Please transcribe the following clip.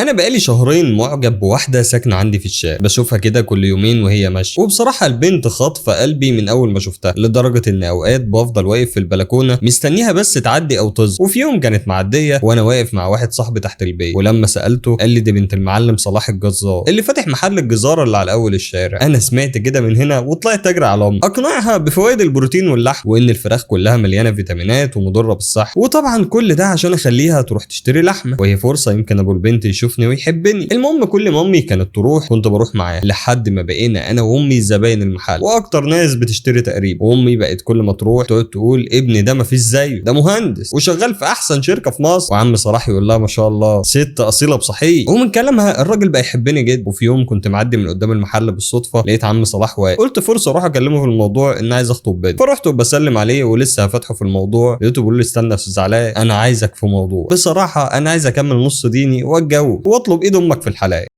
انا بقالي شهرين معجب بواحدة ساكنة عندي في الشارع، بشوفها كده كل يومين وهي ماشية، وبصراحة البنت خاطفه قلبي من اول ما شفتها، لدرجة ان اوقات بفضل واقف في البلكونه مستنيها بس تعدي او تظهر. وفي يوم كانت معدية وانا واقف مع واحد صاحبي تحت البيت، ولما سالته قال لي دي بنت المعلم صلاح الجزار اللي فاتح محل الجزاره اللي على اول الشارع. انا سمعت كده من هنا وطلعت اجري على امي اقنعها بفوائد البروتين واللحم، وان الفراخ كلها مليانة فيتامينات ومضره بالصحة، وطبعا كل ده عشان اخليها تروح تشتري لحمه، وهي فرصة يمكن ابو البنت يشوفني ويحبني. المهم كل ما امي كانت تروح كنت بروح معاها، لحد ما بقينا انا وامي زباين المحل واكتر ناس بتشتري تقريبا. وامي بقت كل ما تروح تقعد تقول ابني ده ما فيش زيه، ده مهندس وشغال في احسن شركة في مصر. وعم صلاح يقول لها ما شاء الله ست اصيلة بصحيح. ومن كلامها الراجل بقى يحبني جدا. وفي يوم كنت معدي من قدام المحل بالصدفة لقيت عم صلاح واقف، قلت فرصة اروح اكلمه في الموضوع ان عايز اخطب بنت. فرحت وبسلم عليه ولسه هفتحه في الموضوع، لقيته بيقول لي استنى يا استاذ علاء انا عايزك في موضوع. بصراحة انا عايز اكمل نص ديني واتجوز واطلب ايد امك في الحلال.